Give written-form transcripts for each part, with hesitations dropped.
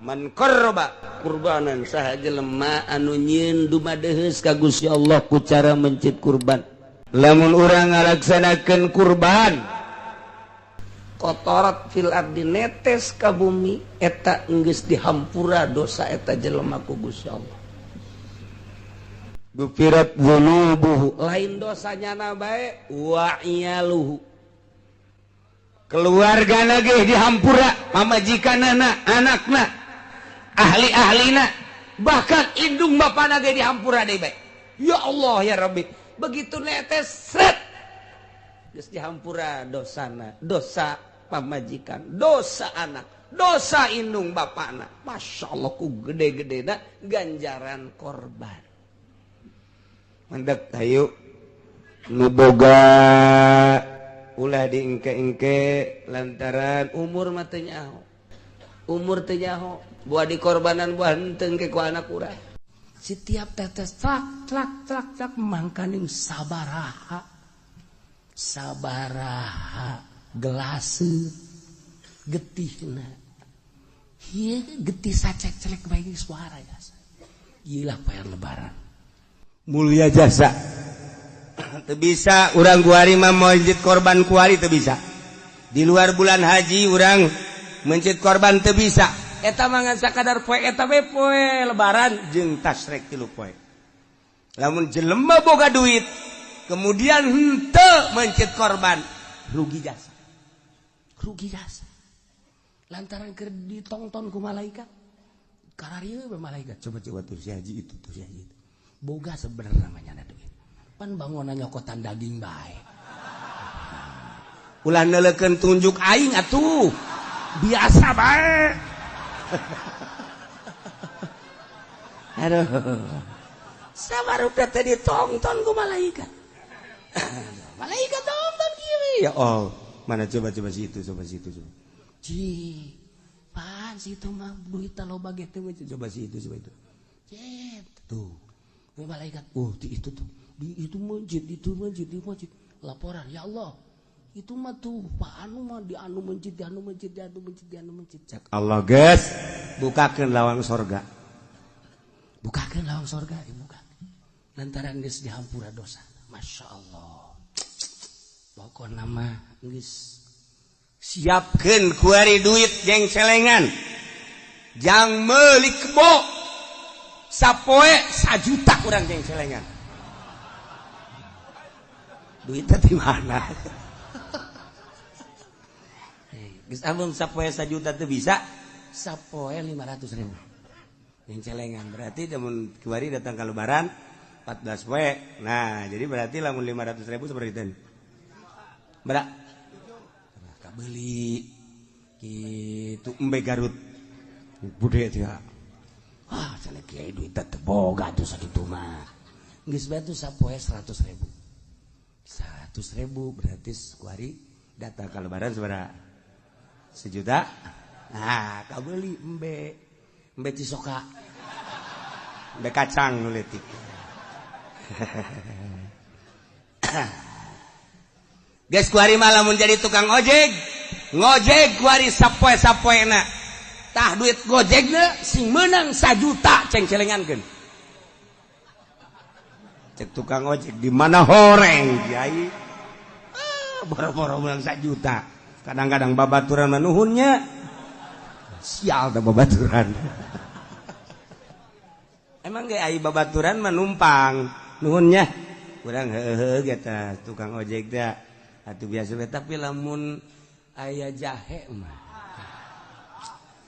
Man qarraba kurbanan, saha jelema anu nyieun dumadeheus ka Gusti Allah ku cara mencit kurban. Lamun urang ngalaksanakeun kurban, qatharat fil ardi, netes ka bumi, eta geus dihampura dosa eta jelema ku Gusti Allah. Gufirat dzunubuhu, lain dosanya na bae, wa iyaluhu, keluarga lagi dihampura, pamajikanana, anakna, ahli-ahlina, bahkan indung bapana ge dihampura deui bae. Ya Allah ya Rabbi, begitu netes sret geus dihampura dosana, dosa pamajikan, dosa anak, dosa indung bapana. Masya Allah, ku gede-gedena ganjaran korban. Mandek hayu nu boga ulah diengke-engke lantaran umur mah teu nyaho, umur teu nyaho, buah dikorbanan buah henteu engke ku anak urang. Setiap tetes tlak tlak tlak tlak, mangkaning sabaraha sabaraha gelase getihna. Ieu getih sacek-celek bae suara jasa. Ieu lah poe Lebaran. Mulia jasa. Teu bisa urang kuari mah mencit korban, kuari teu bisa. Di luar bulan haji urang mencit korban teu bisa. Eta mah ngan sakadar poe eta we, poe Lebaran jeung tasrek 3 poe. Lamun jelema boga duit kemudian henteu mencit korban, rugi jasa. Rugi jasa. Lantaran keur ditongton ku malaikat. Kararieu we malaikat. Coba coba tuh si haji itu, tuh si haji itu. Boga sebenarnya namanya ada duit. Pan bangunan nyokotan daging bae. Ulah neuleukeun tunjuk aing atuh. Biasa bae. Aduh. Sabarupa teh ditonton ku malaikat. Malaikat tonton kieu. Ya Allah, mana coba coba situ, coba situ, coba. Ci, pan situ mah duit loba ge teh, coba situ, coba itu. Cet, tuh. Malaikat, oh di itu tuh, di itu masjid, itu masjid, di masjid. Laporan, ya Allah, itu mah tuh Pak Anu mah di anu masjid, di anu masjid, di anu masjid, di anu masjid. Cek Allah, guys, bukakeun lawang sorga. Bukakeun lawang sorga, dibuka. Lantaran geus dihampura dosa. Masya Allah. Pokokna mah geus siapkeun kuari duit jeng celengan. Jang meuli kebo. Sapoe 1 juta kurang jeng celengan. Duitnya di mana? Geus amun sapoe 1 juta teu bisa, sapoe 500 ribu. Yang celengan berarti lamun kuari datang ke Lebaran 14 poe. Nah, jadi berarti lamun 500 ribu seperti itu. Berak. Kabeli gitu embe Garut. Bude ya. Ah, cenah kiai duit teh boga tuh sakitu mah. Geus bae tuh sapoe 100 ribu. 100 ribu berarti kuari datang ke Lebaran seberapa? 1 juta. Nah, kabeli embe. Embe Cisoka. Embe kacang nu leutik. Guys, kuari mah lamun jadi tukang ojek, ngojek kuari sapoe-sapoena. Tah duit gojekna sing menang 1 juta ceng celengankeun. Cek tukang ojek, di mana horeng kiai? Ah, boro-boro menang 1 juta. Kadang-kadang babaturan manuhunnya. Sial dah babaturan. Emang ge ai babaturan mah numpang nuhunnya. Kurang heuheuh eta tukang ojek teh. Atuh biasa we, tapi lamun aya jahe mah.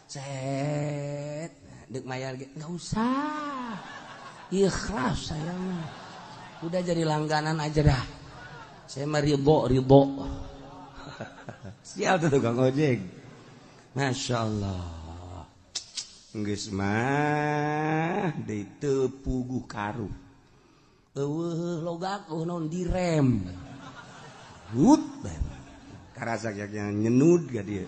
Set, dek mayar ge enggak usah. Ikhlas saya mah. Udah jadi langganan aja dah. Saya mah ridho ridho. Sial tuh tukang ojek. Masya Allah. Geus mah deui teu puguh karuh. Eueuh logak eueuh naon direm. Hut karasa yang nyenud ga dia.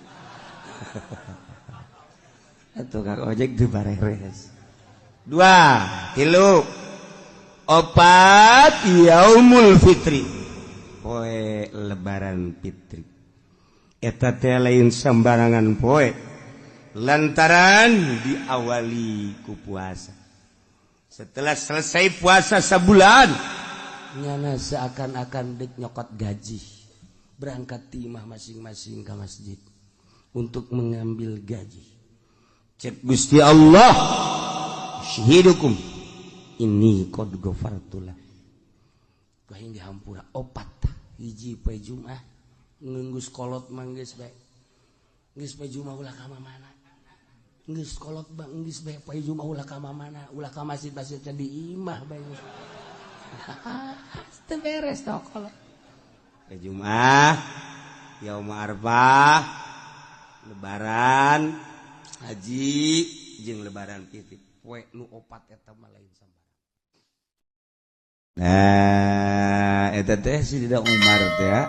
Tukang ojek tuh bareres. Dua, tilu, opat, yaumul fitri. Poe Lebaran fitri. Eta teh lain sembarangan poe. Lantaran diawali ku puasa. Setelah selesai puasa sebulan, nyana seakan-akan dek nyokot gaji, berangkat timah masing-masing ke masjid untuk mengambil gaji. Cek Gusti Allah, syahidukum ini qad ghafartulah. Kahing dihampura opat hiji poe Jumat ngenggus kolot manggeus bae. Geus poe Jumat ulah ka mana? Geus kolot bang geus bae poe Jumat ulah ka mana? Ulah ka masjid-masjid di imah bae. Teu beres tah kolot. Poe Jumat, yaum Arfah, lebaran haji jeung lebaran fitri. Poe nu opat eta mah lain sambarang. Nah, eta teh Sidina Umar teh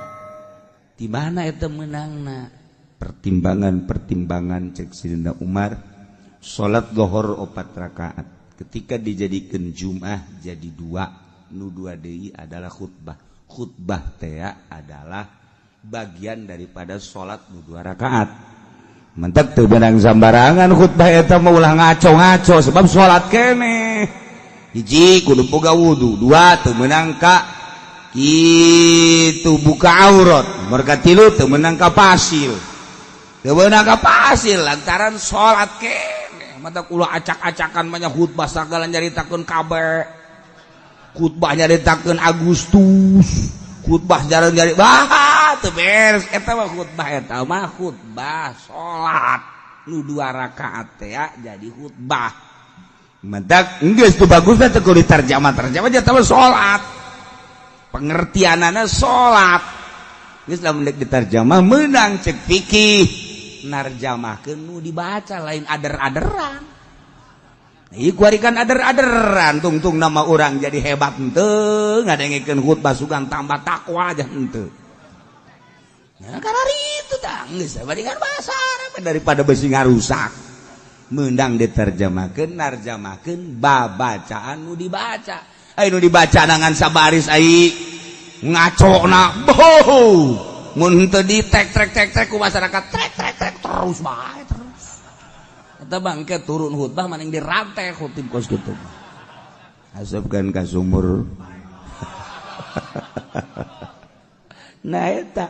di mana eta meunangna? Pertimbangan-pertimbangan cek Sidina Umar, salat zuhur 4 rakaat. Ketika dijadikan Jumat jadi 2, nu 2 deui adalah khutbah. Khutbah teh adalah bagian daripada salat nu 2 rakaat. Mantap teu beunang sambarangan khutbah eta mah ulah ngaco-ngaco sebab salat keneh. Hiji kudu boga wudu, 2 teu meunang ka kitu buka aurat, merga 3 teu meunang ka pasil. Teu meunang ka pasil lantaran salat keneh. Mantap ulah acak-acakan mah khutbah sagala nyaritakeun kabeh. Khutbah nyaritakeun Agustus, khutbah jarang nyari bah teu beres eta mah khutbah eta mah khutbah salat nu 2 rakaat teh jadi khutbah. Mentak geus teu bagus teh kudu diterjemah-terjemah jadi mah salat. Pengertianana salat. Geus lamun deuk diterjemah meunang cek fikih narjamahkeun nu dibaca lain ader-aderan. Ieu kuari kan ader-aderan tungtung nama urang jadi hebat henteu ngadengekeun khutbah sugan tambah takwa aja henteu. Nah karena itu tah geus bandingan bahasa Arab daripada besi ngarusak. Meundang diterjemahkeun narjamahkeun babacaan nu dibaca. Ai nu dibaca nangan sabaris ai ngacona boh. Mun henteu di tek trek tek trek ku masyarakat trek trek trek terus bae terus. Eta bangke turun khutbah maning dirantai khutib kos kitu. Asupkeun ka sumur. Nah eta.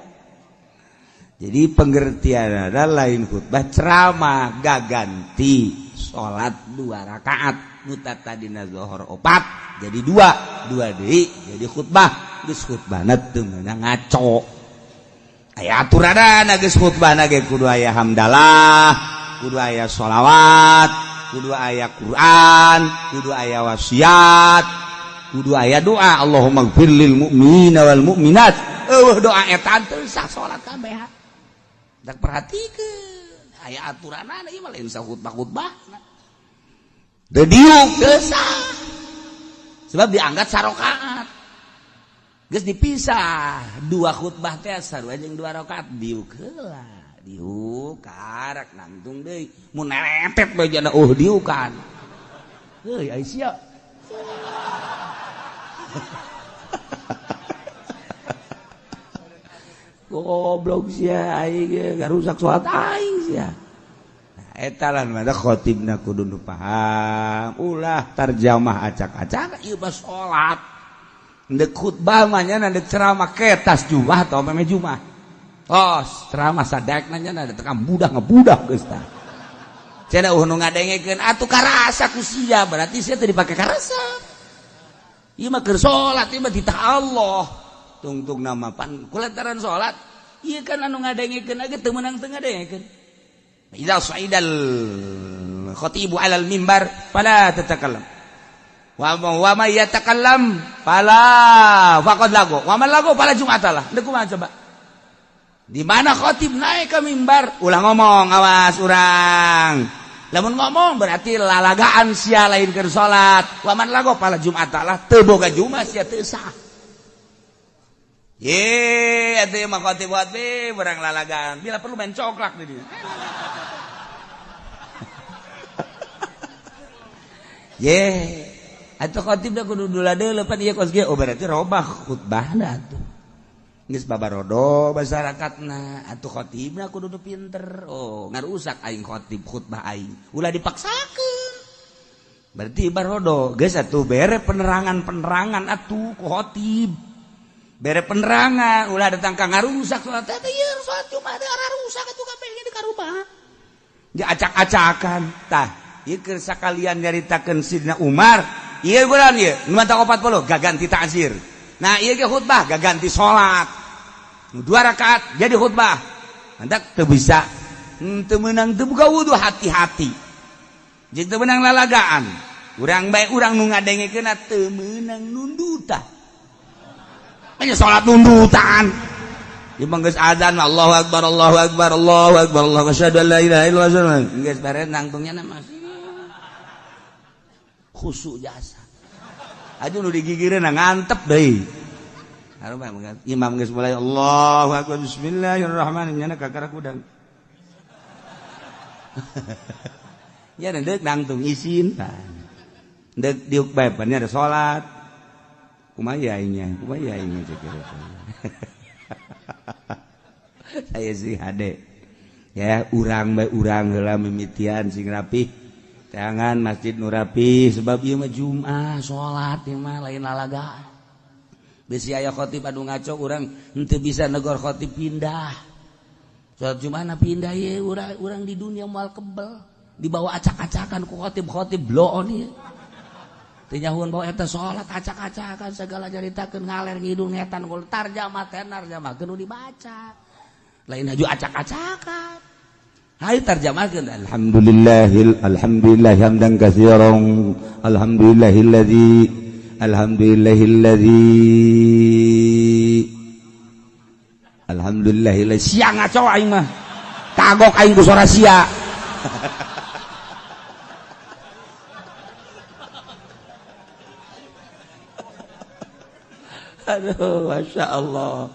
Jadi pengertian ada lain khutbah ceramah gaganti salat 2 rakaat nu tadina zuhur 4 jadi 2 2 deui jadi khutbah geus khutbahna teu meunang ngaco. Aya aturanana geus khutbahna ge kudu aya hamdalah, kudu aya sholawat, kudu aya Quran, kudu aya wasiat, kudu aya doa Allahumma gfir lil mu'minina wal mu'minat. Eueuh doa eta teu sah salat kabeh. Dak perhatikeun aya aturanana ieu mah lain sah khutbah-khutbah. Teu diuk teu sah. Sebab dianggap sarokaat. Geus dipisah 2 khutbah teh sarua jeung 2 rakaat diuk heula. Diuk karak nangtung deui mun neretet bae jana diukan. Heuy ai sia. Goblok sia aing ge ngarusak salat aing sia. Nah eta lah nu khotibna kudu nu paham ulah tarjamah acak-acak ieu mah salat. Ndek khutbah mah nya ndek ceramah ketas Jumat atau meme Jumat. Oh, ceramah sadekna nya da tekan budak ngebudak geus tah. Cenah eueuh nu ngadengekeun atuh karasa ku sia berarti sia teu dipake karasa. Ieu mah keur salat ieu mah titah Allah. Tungtung nama pan kulantaran salat ieu kan anu ngadengekeun ge teu meunang teu ngadengekeun. Idza sa'idal khatibu 'alal mimbar fala tatakallam. Wa ma yatakallam fala faqad lagu. Wa man lagu fala jum'atalah. Deuk kumaha coba? Di mana khotib naik ke mimbar ulah ngomong awas urang. Lamun ngomong berarti lalagaan sia lain keur salat. Wa man lagu fala jum'atalah teu boga jumat sia teu sah. Ye, atuh mah khotib khotib urang lalagaan. Bila perlu main coklak di dieu. Ye, atuh khotib da kudu dula deuleu pan ieu kos ge. Oh berarti robah khutbahna atuh. Geus babarodo masyarakatna atuh khotibna kudu nu pinter. Oh, ngarusak aing khotib khutbah aing. Ulah dipaksakeun. Berarti barodo geus atuh bere penerangan-penerangan atuh ku khotib. Bere penerangan ulah datang ka ngarusak salat teh ieu salat Jumat teh rusak atuh kabeh di karubah. Diacak-acakan tah ieu keur sakalian nyaritakeun Sidina Umar. Ieu bulan ieu nu manta 40 gaganti ta'zir. Nah ieu ge khutbah gaganti salat. Nu 2 rakaat jadi khutbah. Mantak teu bisa teu meunang teu buka wudu hati-hati. Jeung teu meunang lalagaan. Urang bae urang nu ngadengekeunna teu meunang nundutan. Nya salat nundutan. Ieu mah geus azan Allahu akbar Allahu akbar Allahu akbar Allahu asyhadu an la ilaha illallah. Geus beres nangtungnya mah khusyuk jasa. Aduh nu digigireun ngantep deui. Harum imam geus mulai Allahu akbar bismillahirrahmanirrahim nya kakara kudang. Nya deuk nangtung isin. Deuk diuk bae pan ada salat. Kumaha aingnya? Kumaha aingnya cek. Saya sih hade. Ya urang bae urang heula mimitian sing rapih. Jangan masjid nu rapi sebab ieu mah Jumat salat ieu mah lain lalagaan. Bisi aya khotib anu ngaco urang henteu bisa negor khotib pindah. Salat Jumat pindah ieu urang di dunia moal kebel dibawa acak-acakan ku khotib-khotib bloon ieu. Teu nyahueun bawa eta salat acak-acakan segala caritakeun ngaler ngidul ngetan gol tarjamah tenar tarjamahkeun nu dibaca. Lain haju acak-acakan. Hai terjemahkeun alhamdulillahil alhamdulillah hamdan katsiran alhamdulillahilladzi alhamdulillahilladzi alhamdulillahilladzi sia ngaco aing mah kagok aing ku sora sia. Aduh masyaallah.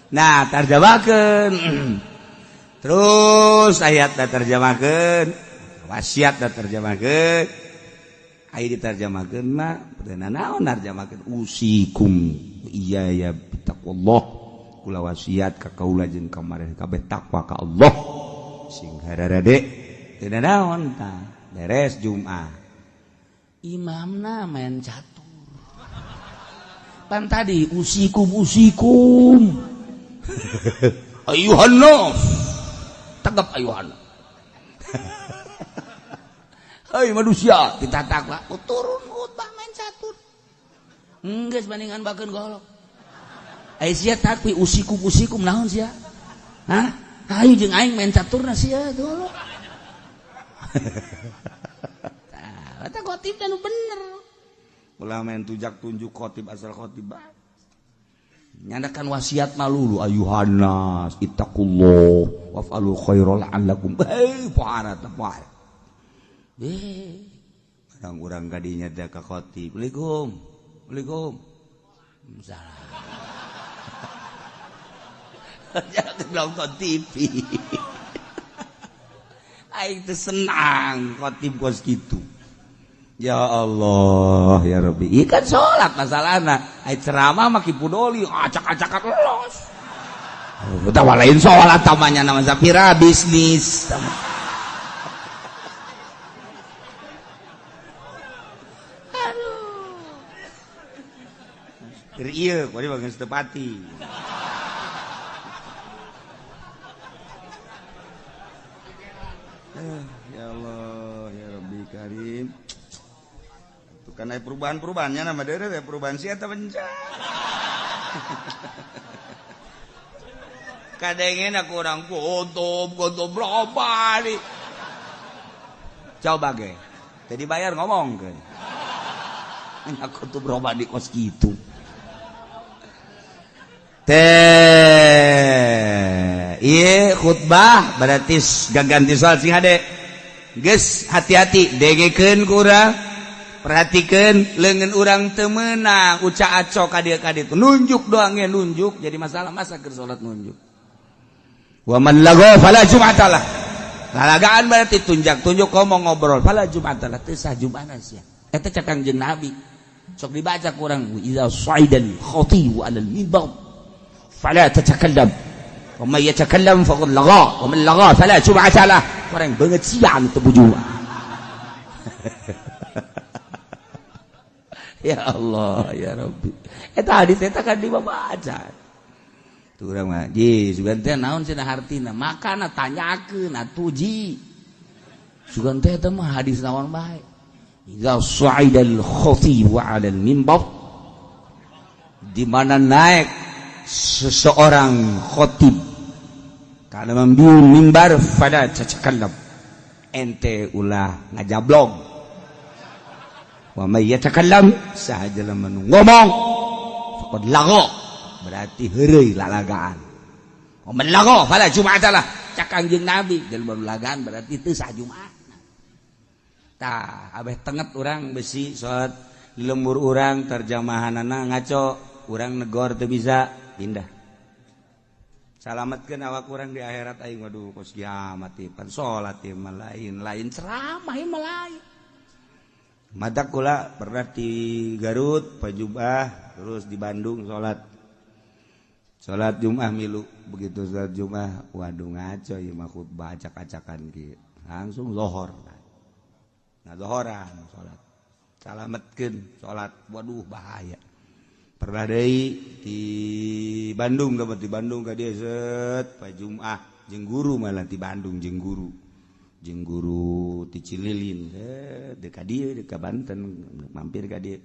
Nah terjemahkeun terus ayat da terjemahkeun wasiat da terjemahkeun aya diterjemahkeun mah teu naon narjemahkeun usikum iya ya taqwallah kula wasiat ka kaula jeung ka mareh kabeh takwa ka Allah sing hararade teu naon tah beres Jumat imamna main catur pan tadi usikum usikum ayuhan nas tegap ayuhan. Hei manusia, kita takwa turun khutbah main catur. Geus bandingan bakeun golok. Ai sia takwi usikum usikum naon sia? Hah? Hayu jeung aing main caturna sia golok. Tah, eta khotib teh nu bener. Ulah main tujak tunjuk khotib asal khotib bae. Nyandakan wasiat malulu ayuhan nas ittaqullah waf'alu khairal la'allakum hei pohara teh poe. Barang urang kadinya teh ka khotib. Assalamualaikum. Assalamualaikum. Salah. Jangan nonton TV. Aing teh senang khotib kos kitu. Ya Allah ya Rabbi. Ieu kan salat masalahna. Ai ceramah mah kipudoli acak-acakan los. Utawa lain salat tamanya nama Sapira bisnis. Aduh. Keur ieu kuari bageun tepati. Ya Allah ya Rabbi Karim. Karena perubahan-perubahannya nama dere perubahan sih atau bencana. Kadangnya aku orang gotob gotob berapa nih? Coba ge, jadi bayar ngomong ke. Aku tuh berubah di kos gitu. Teh, iya khutbah berarti gaganti soal sing hade. Geus hati-hati dengekeun kurang. Perhatikan lengan urang temenang uca aco kadia kadia itu nunjuk doangnya nunjuk jadi masalah masa keur salat nunjuk. Wa man lago fala jum'atalah. Lalagaan berarti tunjak tunjuk ngomong ngobrol fala jum'atalah teu sah jum'ana sia. Eta cek Kangjeng Nabi. Sok dibaca kurang idza sa'idal khatibu 'alal mimbar Fala tatakallam. Wa man yatakallam faqad lagha, wa man lagha fala jum'ata lah. Orang banget sia anu teu Jumat. Ya Allah, ya Rabbi. Eta hadis eta kan dibaca. Tuh urang mah, ji sugan teh naon cenah hartina? Makana tanyakeun atuh ji. Sugan teh eta mah hadis naon bae. Idza sa'idal khatib 'ala al-mimbar, di mana naik seseorang khatib kana mambiun mimbar, fala tatakallam, ente ulah ngajablog. Wa may yatakallam, saha jelema nu ngomong, faqad lagha, berarti heureuy lalagaan. Wa man lagha fala jum'ata lah. Cak Kangjeng Nabi, jelema nu lagaan berarti teu sah Jumat. Tah, abeh tenget urang besi salat lembur urang terjemahanana ngaco, urang negor teu bisa pindah. Salametkeun awak urang di akhirat aing, waduh kos kiamat ieu pan salat ieu mah lain, lain ceramah ieu mah lain. Matak kula pernah di Garut pajubah, terus di Bandung salat. Salat Jumat milu, begitu salat Jumat waduh ngaco ieu mah khutbah acak-acakan kieu. Langsung lohor. Nah zohoran salat. Salametkeun salat, waduh bahaya. Pernah deui di Bandung, dapat di Bandung ka dieu set pa Jumat jeung guru malah di Bandung jeung guru. Jeung guru ti Cililin set deuk ka dieu deuk ka Banten mampir ka dieu.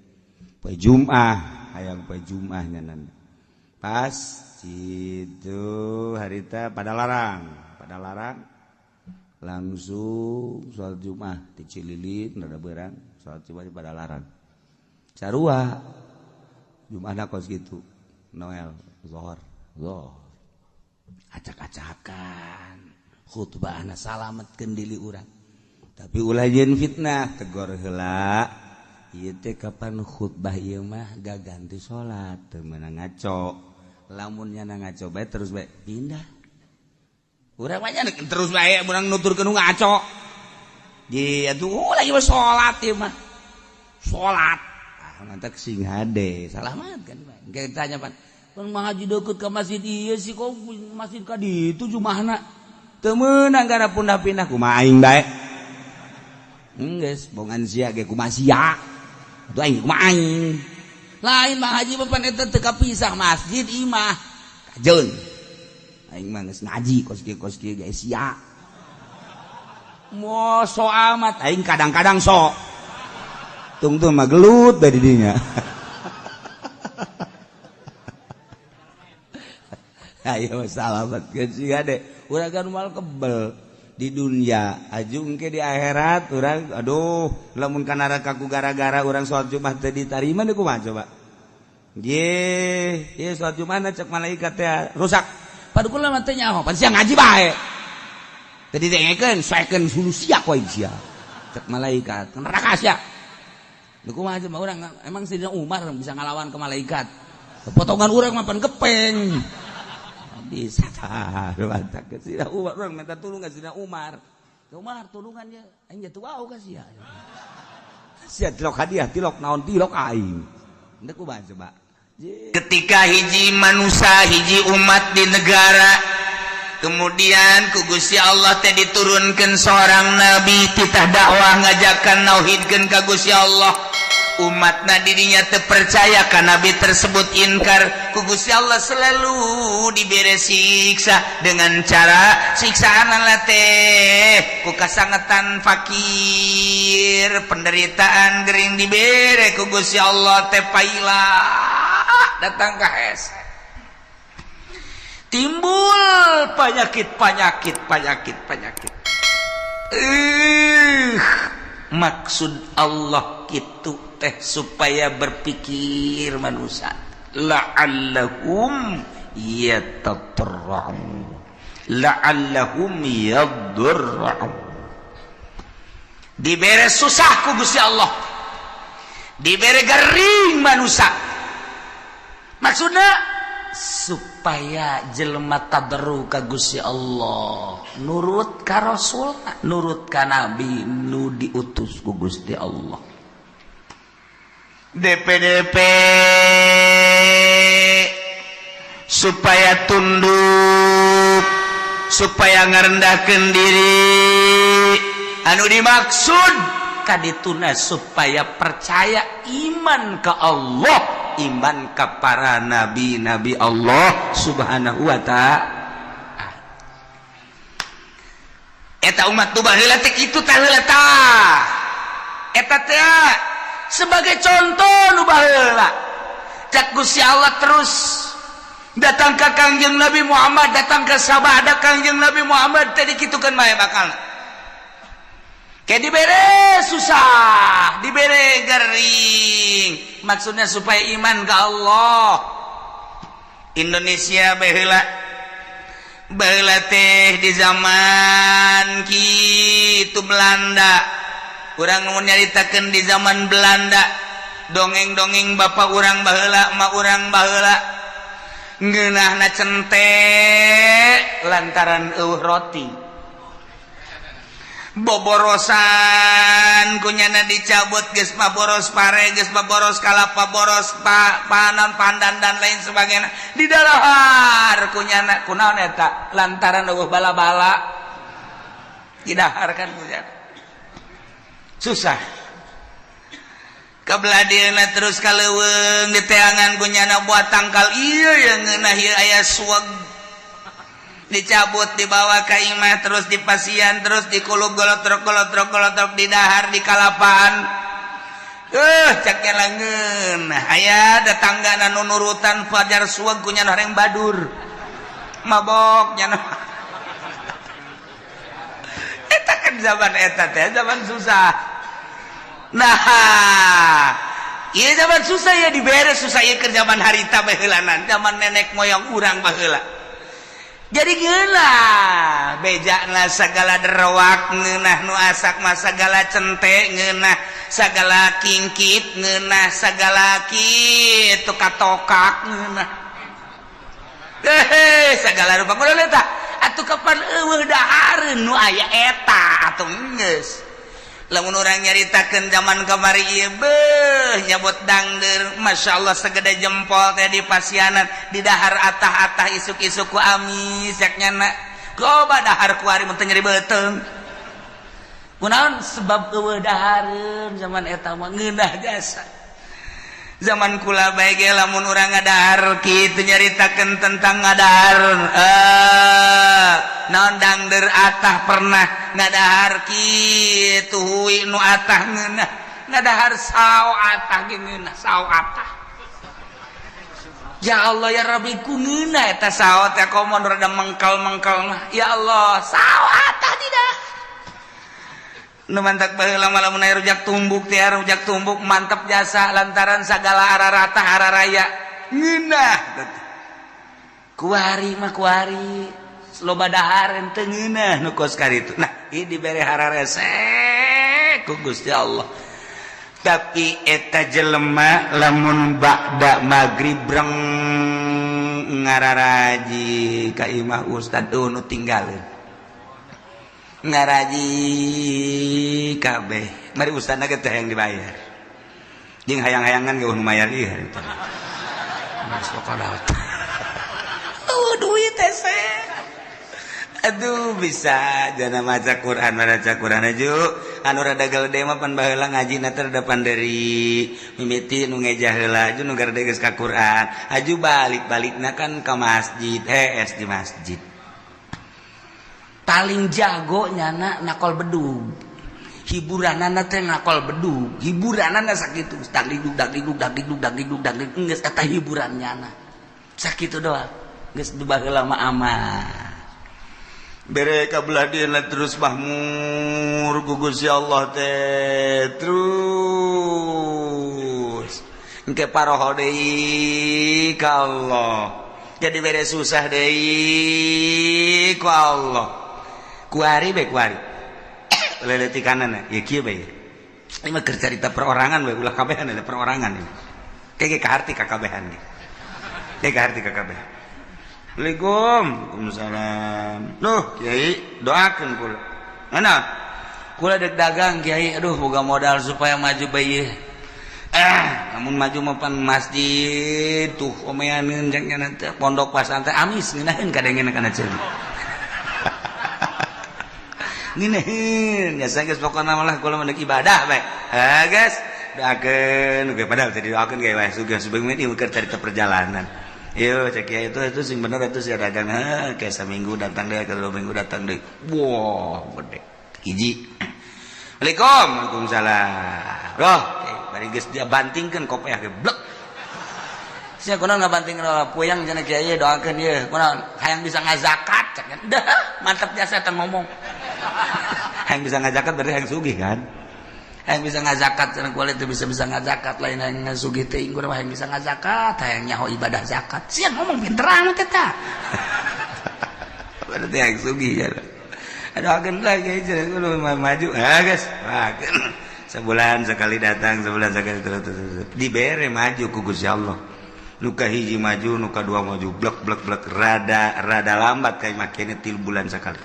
Pa Jumat hayang pa Jumat nyanan. Pas situ harita pada larang langsung sholat Jumat di Cililin rada berang sholat Jumat di Padalarang sarua Jumatna kos gitu Noel zohor zohor acak-acakan khutbahna salametkeun diri urang tapi ulah jeung fitnah tegor heula ieu teh kapan khutbah ieu mah gaganti salat teu meunang ngaco lamun nyana ngaco bae terus bae pindah. Urang mah terus bae urang nuturkeun nu ngaco. Di atuh lagi mah salat ieu mah. Salat. Ah mantak sing hade, salamat kan bae. Engke tanya pan, "Pan mah haji deukeut ka masjid ieu sih kok masjid ka ditu jumahna?" Teu meunang gara pindah-pindah kumaha aing bae. Geus bongan sia ge kumaha sia. Atuh aing kumaha aing. Lain mah haji mah pan eta teu kapisah masjid imah. Kajeun. Aing mah geus ngaji kos kieu ge sia. Mo so amat aing kadang-kadang sok. Tungtung mah gelut bae di dinya. Ayo salamet geus sia de. Urang kan moal kebel di dunia, ajung ke di akhirat urang aduh lamun ka neraka ku gara-gara urang salat Jumat teu ditarima deui kumaha coba. Ye, ieu salat Jumat cek malaikat teh rusak. Padukula mah teh nyaho, pan sia ngaji bae. Teu didengekeun, soekeun sulu sia ku aing sia. Cek malaikat, neraka sia. Leu kumaha mah urang emang Sayyidina Umar bisa ngalawan ke malaikat. Potongan urang mah pan gepeng. Bisa tah, mantap ke Sayyidina Umar urang minta tulung ka Sayyidina Umar. Umar tulungan ye, aing jatuh wau ka sia. Sia tilok hadiah, tilok naon tilok aing. Henteu kumaha coba. Ketika hiji manusia hiji umat di negara kemudian ku Gusti Allah teh diturunkan seorang nabi titah dakwah ngajakan nauhidkeun ka Gusti Allah, umatna dirinya terpercaya ka nabi tersebut inkar ku Gusti Allah selalu dibere siksa dengan cara siksaan teh ku kasangetan fakir penderitaan gering dibere ku Gusti Allah teh paila datang ke hese timbul penyakit penyakit penyakit penyakit. Maksud Allah gitu teh supaya berpikir manusia la'allahum yatatarra'un la'allahum yadurra'un. Dibere susah ku Gusti Allah, dibere gering manusia, maksudnya supaya jelema tadarru ka Gusti Allah, nurut ka Rasul, nurut ka Nabi nu diutus ku Gusti Allah. DPDP Supaya tunduk, supaya ngarendahkeun diri. Anu dimaksud kadituna supaya percaya, iman ke Allah, iman ke para nabi-nabi Allah Subhanahu wa Ta'ala. Eta umat tuh baheula teh kitu tah, heula tah. Eta teh sebagai contoh nu baheula. Cak Gusti Allah terus datang ke Kangjeng Nabi Muhammad, datang ke sabada Kangjeng Nabi Muhammad tadi, kitu kan bae bakal kayak dibere susah, dibere gering, maksudnya supaya iman ke Allah. Indonesia baheula, baheula teh di zaman kitu Belanda. Urang mau nyaritakeun di zaman Belanda, dongeng-dongeng bapak urang baheula, emak urang baheula, ngeunahna cente lantaran euweuh roti, boborosan kunyana dicabut, geus mah boros pare, geus mah boros kalapa, boros panon pandan dan lain sebagainya, di dalahar kunyana. Kunaon eta? Lantaran euweuh bala-bala, didahar kan kunyana. Susah kebelah dieuna, terus ka leuweung diteangan kunyana buat tangkal ieu yang ngeunah ieu aya suweg, dicabut, dibawa ke imah, terus dipasian, terus dikulub, golotrok golotrok golotrok, didahar di kalapaan. Cak langeun aya tetangga nu nurutan fajar suweg kunya horeng badur mabok nya. Eta kan zaman eta teh zaman susah. Nah, iya, zaman susah ya, dibere susah ya ke zaman harita baheulanan, zaman nenek moyang urang baheula. Jadi ngeunah bejana segala derwak ngeunah, nu asak mah segala cente ngeunah, segala kingkit ngeunah, segala kitu katokak ngeunah, eh segala rupa. Kudu eta atuh, kapan euweuh dahareun nu aya eta atuh geus. Lamun urang nyaritakeun zaman kamari ieu, beuh, nyabot dangder, Masya Allah, segede jempol teh di pasianan, di dahar atah-atah, isuk-isuk ku amis yak nyana. Coba dahar kuari mun teu nyeri beuteung. Kunaon? Sebab euweuh dahareun zaman eta mah, ngeunah jasa. Zaman kula bae ge lamun urang ngadahar kitu, nyaritakeun tentang ngadahar naon, dangder atah, pernah ngadahar kitu hui nu atah ngeunah, ngadahar sao atah ge ngeunah, sao atah. Ya Allah ya Rabbi, ku ngeunah eta sao teh, komo rada mengkal-mengkal mah. Ya Allah, sao atah tidak. Nu mantak baheula mah lamun aya rujak tumbuk teh, rujak tumbuk mantep jasa, lantaran sagala ararata araraya ngeunah. Kuari mah kuari loba dahareun teu ngeunah nu kos karitu. Nah, ieu dibere hararese ku Gusti Allah. Tapi eta jelema lamun ba'da magrib breng ngararaji ka imah ustad, nu tinggalin ngaraji kabeh. Mari ustadna ge teh yang dibayar jeung hayang-hayangan ge nu mayar ieu harita. Oh, duit teh. Aduh, bisa jana maca Quran, maca Quran aja anu rada gede mah. Pan baheula ngaji na teh rada panderi, mimiti nu ngejah heula aju nu garede geus ka Quran, aju balik-balikna kan ka masjid, hees di masjid. Paling jago nyana nakol bedug, hiburanana teh ngakol bedug, hiburanana sakitu, dagdikduk dagdikduk dagdikduk dagdikduk dagdikduk, geus eta hiburan nyana sakitu doang. Geus di baheula mah aman. Bere kabelah dieuna terus mahmur ku Gusti Allah teh, terus engke paroho deui ka Allah, jadi bere susah deui ku Allah. Kuari be, kuari leletikanan ya kieu bae. Ini mah keur carita perorangan we, ulah kabehan, ada perorangan ini kayak kaharti kakabehan ge, kayak kaharti kakabehan. Assalamualaikum. Waalaikumsalam. Duh, Kiai, doakan kula. Mana? Kula dek dagang, Kiai. Aduh, boga modal supaya maju bae. Amun maju mapan masjid tuh omeaneun cek nya teh pondok pasantren amis ngeunaheun kadengeun kana ceuli. Ngeunaheun nya geus pokona malah kula mah ibadah bae. Ha geus doakeun ge padahal teh didoakeun ge wae sugih sebenarnya ieu keur carita perjalanan. Yo cek kiai itu sing bener itu sih dagang heuh kayak seminggu datang deh ke 2 minggu datang deh. Wah, gede. Hiji. Assalamualaikum. Waalaikumsalam. Roh, bari geus dia bantingkeun kopiah ge blek. Sia kunaon ngabantingkeun puyang cenah kiai doakeun ieu. Kunaon hayang bisa ngazakat cek. Dah, mantap jasa eta ngomong. Hayang bisa ngazakat berarti hayang sugih kan? Hayang bisa ngazakat cenah kuali teu bisa-bisa ngazakat lain hayang ngasugih teuing kudu hayang bisa ngazakat, hayang nyaho ibadah zakat. Sia ngomong pinter amat eta. Berarti hayang sugih ya. Aduh, lagi maju ah guys, sebulan sekali datang, sebulan sekali terus terus dibere maju ku Gusti Allah. Nuka hiji maju, nuka dua maju, blek blek blek, rada rada lambat kayak makinnya 3 bulan sekali.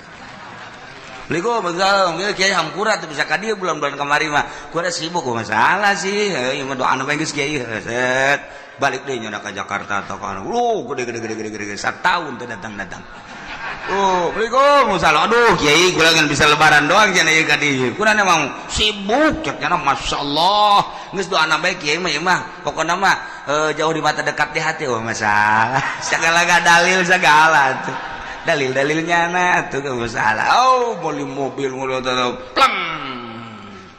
Assalamualaikum, kiai hampura tuh bisa ka dieu bulan-bulan kamari mah. Kuda sibuk masalah sih, ieu mah doa anu geus kiai set. Balik deui nya ka Jakarta atau ka anu. Gede gede gede gede gede satahun teu datang-datang. Oh, Assalamualaikum, salah. Aduh, kiai kula ngan bisa lebaran doang cenah ieu ka dieu. Kurang emang sibuk cek nya masyaallah. Geus doana bae kiai mah ieu mah. Pokona mah jauh di mata dekat di hati. Oh, masalah. Segala dalil segala tuh. Dalil-dalilnya na tuh gak masalah. Oh, beli mobil ngono pleng.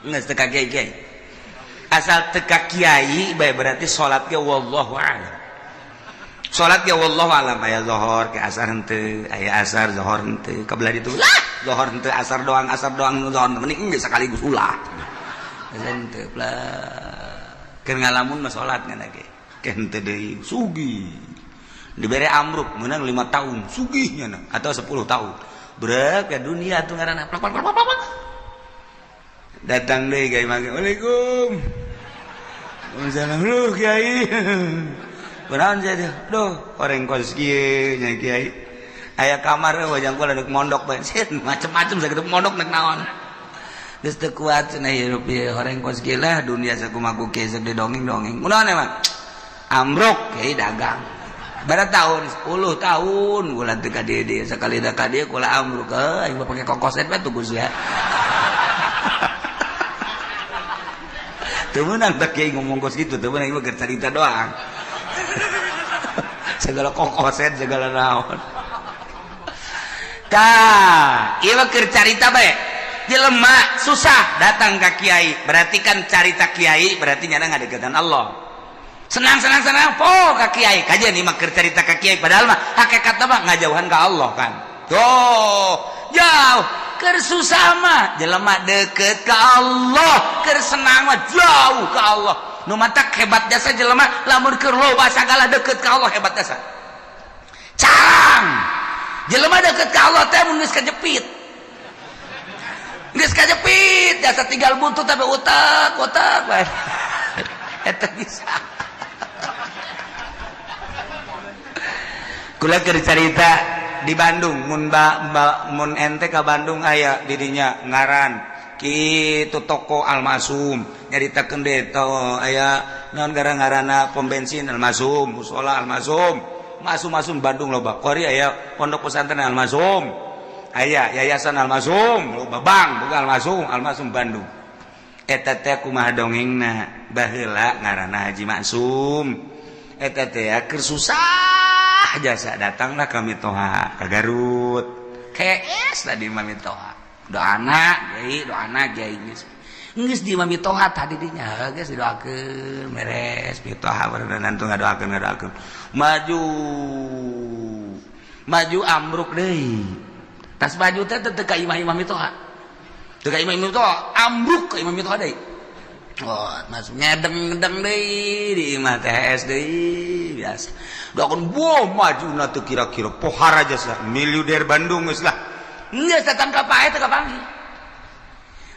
Geus teu ka kiai kiai. Asal teu ka kiai bae berarti salat ge wallahu a'lam. Salat ge wallahu alam aya zuhur ke asar henteu, aya asar zuhur henteu, kabelah ditu lah zuhur henteu asar doang zuhur mending geus sekaligus ulah. Henteu lah. Keur ngalamun mah salat ngan ge. Ke henteu deui sugih. Dibere amruk meunang 5 tahun sugihnya na atau 10 tahun. Brek ke dunia tuh ngaranna plak plak plak plak. Datang deui ka imah. Waalaikum. Waalaikumsalam. Lu kiai. Kunaon sia teh? Duh, orang kos kieu nya kiai. Aya kamar wajang kula deuk mondok bae. Macem-macem sakitu mondok nek naon. Geus teu kuat cenah hirup ieu orang kos kieu lah dunia sakumaha ku kieu sok didongeng-dongeng. Kunaon emang? Amruk kiai dagang. Bara tahun 10 tahun kula teu ka dieu dieu sakali da ka dieu kula amruk aing mah pake kokoset bae tuh sia. Teu meunang teh kiai ngomong kos kitu, teu meunang ieu mah carita doang. Segala kokoset segala naon. Tah, ieu mah keur carita bae. Jelema susah datang ka kiai, berarti kan carita kiai berarti nyana ngadeukeutan Allah. Senang senang senang po ka kiai, kajian ieu mah keur carita ka kiai padahal mah hakikatna mah ngajauhan ka Allah kan. Tuh, jauh. Keur susah mah jelema deukeut ka Allah, keur senang mah jauh ka Allah. Nu matak hebat jasa jelema lamun keur loba sagala deukeut ka Allah hebat jasa. Carang. Jelema deukeut ka Allah teh mun geus kajepit. Geus kajepit jasa tinggal buntut tapi utak-utak bae. Eta bisa. Kula keur carita di Bandung mun mun ente ka Bandung aya didinya ngaran kitu toko Almasum nyaritakeun deui to aya naon gara-garana pom bensin Almasum, musola Almasum, masum-masum Bandung loba. Kori aya pondok pesantren Almasum, aya yayasan Almasum, loba bank boga Almasum, Almasum Bandung. Eta teh kumaha dongengna baheula ngaranna Haji Maksum. Eta teh keur susah jasa datanglah kami toha ka Garut. KS tadi mami toha. Doana kiai, doana kiai geus. Geus di mami toha tadi dinya geus didoakeun beres mitoha barenang tuh ngadoakeun ngadoakeun. Maju. Maju amruk deui. Tas maju teh teu ka imah-imah mitoha. Teu ka imah mitoha, amruk ka imah mitoha deui. Oh, masuk ngedeng-ngedeng deui di imah TS deui biasa. Doakeun boh majuna teu kira-kira pohara jasa miliuder Bandung geus lah. Geus datang ka pae teu kapanggih.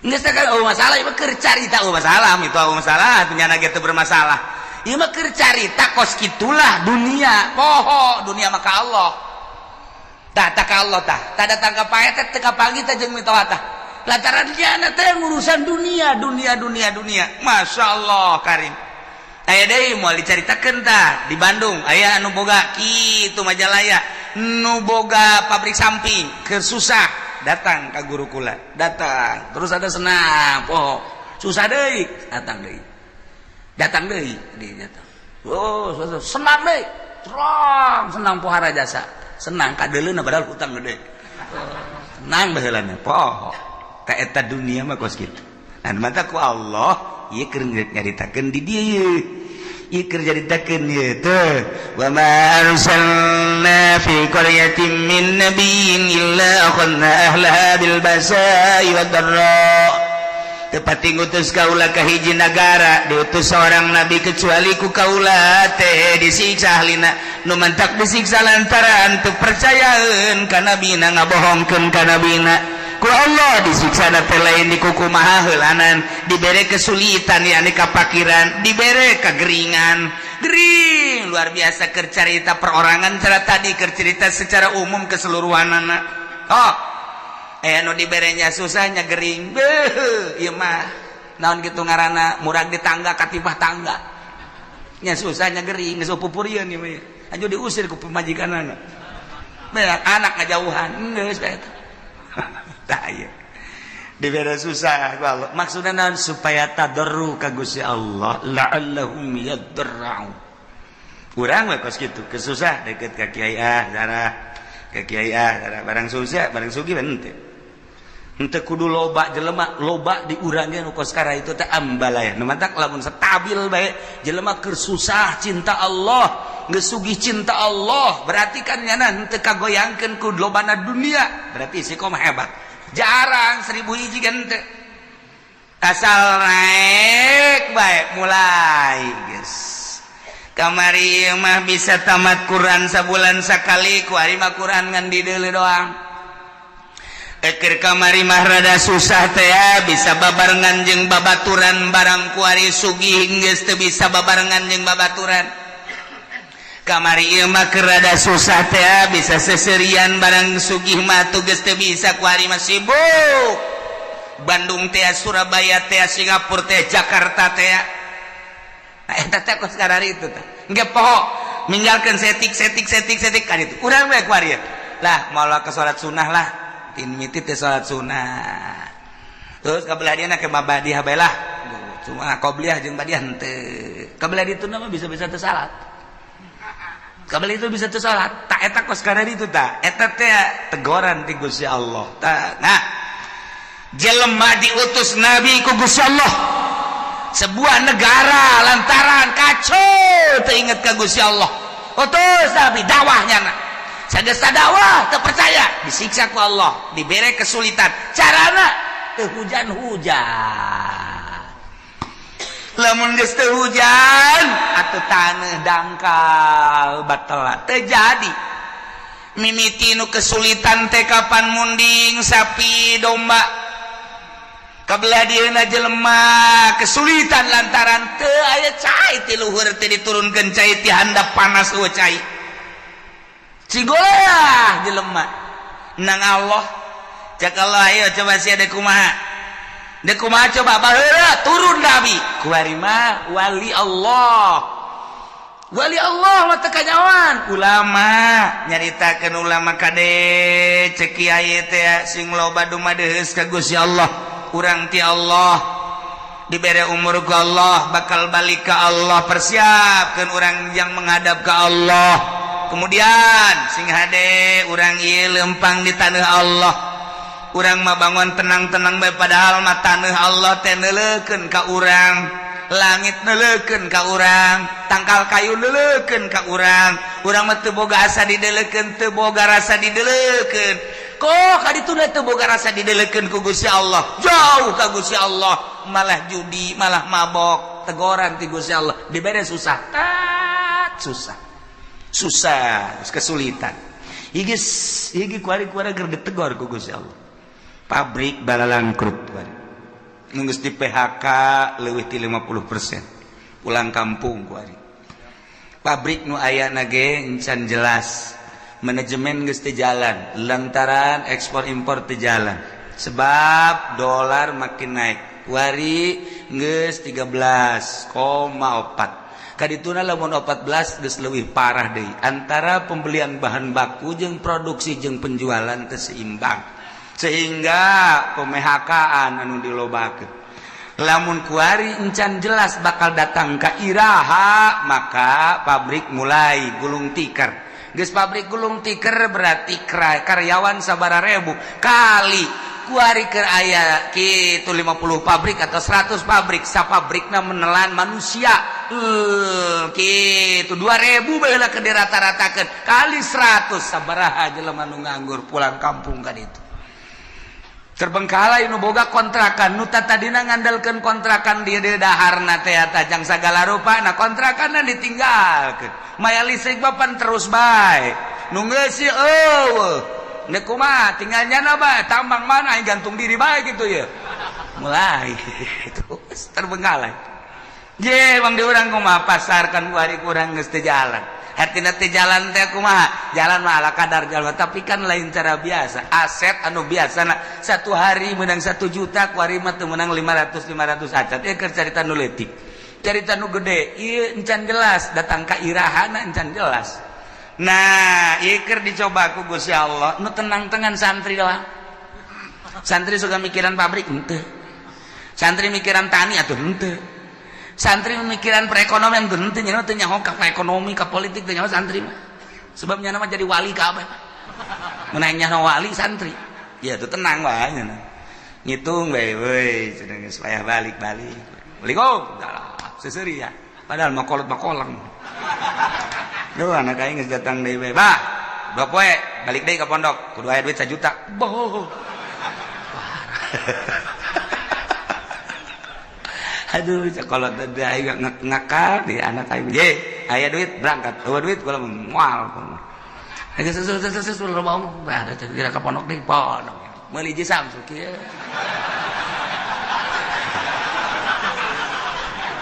Geus teh oh masalah ieu mah keur carita oh masalah itu oh masalah nyana ge teu bermasalah. Ieu mah keur carita kos kitulah dunia poho dunia mah ka Allah. Tah tah ka Allah tah. Tah datang ka pae teh teu kapanggih teh jeung mitoha tah. Lantaran nyana teh ngurusan dunia dunia dunia dunia. Masyaallah karim. Aya deui, moal dicaritakeun tah. Di Bandung aya anu boga kitu Majalaya, nu boga pabrik samping, keur susah datang ka guru kula, datang terus ada senang poho, susah deui datang deui, datang deui di datang, oh susah, senang deui, terang senang, pohara jasa senang kadeuleuna, padahal hutang gede, senang baheulana poho. Ka eta dunia mah kos kitu. Nah, mata ku Allah ieu keur nyaritakeun di dieu, ieu keur nyaritakeun ieu teh, wa ma arsalna fi qaryatin min nabiyyin illa akhadna ahlaha bil basa'i wad dharra. Teu pati ngutus kaula ka hiji nagara, diutus seorang nabi, kecuali ku kaula teh disiksa ahlina. Nu mantak disiksa lantaran teu percayaeun ka nabina, ngabohongkeun ka nabina. Ku Allah disiksa teh lain dikukumaha heulanan, dibere kesulitan, yakni kapakiran, dibere kegeringan, gering luar biasa. Keur carita perorangan cara tadi, keur cerita secara umum keseluruhan anak. Oh, eh, nu diberenya susahnya gering, beuh, ieu mah naon gitu ngaranna, murag di tangga katipah tangga nya, susahnya gering, geus pupurieun ieu mah, aju diusir ku pamajikanana, beak anak ngajauhan, geus bae. Tah, ieu dibere susah ku Allah maksudna naon? Supaya tadarru ka Gusti Allah, la'allahum yadarra'un. Urang we kos kitu, kesusah deket ka kiai, ah darah ka kiai, ah darah. Barang susah, barang sugih henteu. Henteu kudu loba jelema, loba di urang ge nu kos kara itu teh ambalaya. Nu mantak lamun stabil bae jelema, keur susah cinta Allah, geus sugih cinta Allah, berarti kan nyana henteu kagoyangkeun ku lobana dunia, berarti istiqomah hebat. Jarang 1000 hiji kan teu. Asal naik bae mulai geus. Kamari mah bisa tamat Quran sabulan sakali, ku ari mah Quran ngan dideuleu doang. Eker kamari mah rada susah teh ya, bisa babarengan jeung babaturan, barang kuari sugih geus teu bisa babarengan jeung babaturan. Kamari ieu mah keur rada susah teh ya, bisa seserian, barang sugih mah tuh geus teu bisa. Kuari mah sibuk Bandung teh, Surabaya teh, Singapura teh, Jakarta teh. Nah, eta teh kos karari itu teh engke poho, ninggalkeun setik setik setik setik kan itu. Urang we kuari lah moal ke salat sunnah lah, tin miti teh salat sunnah, terus kabelah dia ke badiah bae lah, cuma qobliyah jeung badiah henteu. Kabelah ditu mah bisa-bisa teu salat, kabelah itu bisa teu salat. Tak eta kos karari itu, tak eta teh tegoran ti Gusti Allah. Ta, nah, jelema diutus nabi ku Gusti Allah sebuah negara lantaran kacau, teu inget ka Gusti Allah. Utus nabi dakwahnya, na sageus dakwah teu percaya, disiksa ku Allah, dibere kesulitan, carana teu hujan-hujan. Lamun geus teu hujan atuh taneuh dangkal batal teu jadi. Mimiti nu kesulitan teh kapan munding sapi domba. Kabelah dieuna jelema kesulitan lantaran teu aya cai ti luhur, teh diturunkeun cai ti handap, panas eueuh cai, cigoleah jelema nang Allah. Cek Allah, ayo coba sia dek kumaha, dek kumaha coba. Baheula turun nabi, kuari mah wali Allah, wali Allah mah teu kanyawan ulama nyaritakeun. Ulama kade, cek kiai teh, sing loba dumadeus ka Gusti Allah. Urang ti Allah dibere umur ku Allah, bakal balik ke Allah, persiapkan orang yang menghadap ke Allah. Kemudian sing hade urang ieu lempang di tanah Allah. Urang mah bangun tenang-tenang bae, padahal mah tanah Allah teh neuleukeun ka urang, langit neuleukeun ka urang, tangkal kayu neuleukeun ka urang. Urang mah teu boga asa dideleukeun, teu boga rasa dideleukeun. Kok kaditu teu boga rasa dideleukeun ku Gusti Allah, jauh ka Gusti Allah, malah judi, malah mabok. Tegoran ti Gusti Allah, dibere susah, tat susah, susah, kesulitan. Iki iki kuari-kuari keur ditegor ku Gusti Allah. Pabrik balalangkrut kuari, geus di PHK leuwih ti 50%, pulang kampung kuari. Pabrik nu aya ge encan jelas, manajemen geus teu jalan lantaran ekspor impor teu jalan sebab dolar makin naik. Kuari geus 13,4. Kadituna lamun 14 geus leuwih parah deui, antara pembelian bahan baku jeung produksi jeung penjualan teu seimbang, sehingga pemehakaan anu dilobakeun. Lamun kuari encan jelas bakal datang ka iraha, maka pabrik mulai gulung tikar. Geus pabrik gulung tikar, berarti karyawan sabara ribu kali kuari ke aya gitu 50 pabrik atau 100 pabrik, sapabrikna menelan manusia gitu 2000 baheula ke dirata-ratakeun, kali 100 sabaraha jelema nu nganggur pulang kampung. Kan itu terbengkalai. Nu boga kontrakan, nu tadina ngandalkeun kontrakan dia dia daharna teh jang sagala rupa, nah kontrakan ditinggalkeun, maya listrik bapan terus bae nu ngeusi eueuh. Nek kumaha tinggal nyana bae, tambang mana yang gantung diri bae gitu ya, mulai terus terbengkalai. Je bang, di urang kumaha pasar kan kuari kurang geus teu jalan. Hartina teu jalan teh kumaha, jalan mah ala kadar jalan, tapi kan lain cara biasa. Aset anu biasa nah, satu hari menang 1 juta, kuari mah teu menang 500 500 acan. Ieu keur carita nu leutik, carita nu gede ieu encan jelas datang ka irahana, encan jelas. Nah, ieu dicoba ku Gusti Allah. Nu tenang-tenang santri doang. Santri suka mikiran pabrik henteu, santri mikiran tani atuh henteu, santri mikiran perekonomian tuh henteu. Nya teu nyaho ka ekonomi, ka politik teu nyaho santri mah, sebabnya nama jadi wali kabeh. Mun nyaho wali santri ya tuh tenang wae nya, ngitung bae we cenah, geus payah balik-balik. Assalamualaikum, seseuri ya, padahal mah kolot mah koleng. Duh, anak aing geus datang deui bae. Bah, 2 poe balik deui ka pondok, kudu aya duit 1 juta. Boh. Aduh, kalau tadi aing ngakal di anak aing. Ye, aya duit berangkat. Eueuh duit kula moal. Geus susu susu susu mau ada kira ka pondok deui, pondok. Meuli hiji Samsu kieu.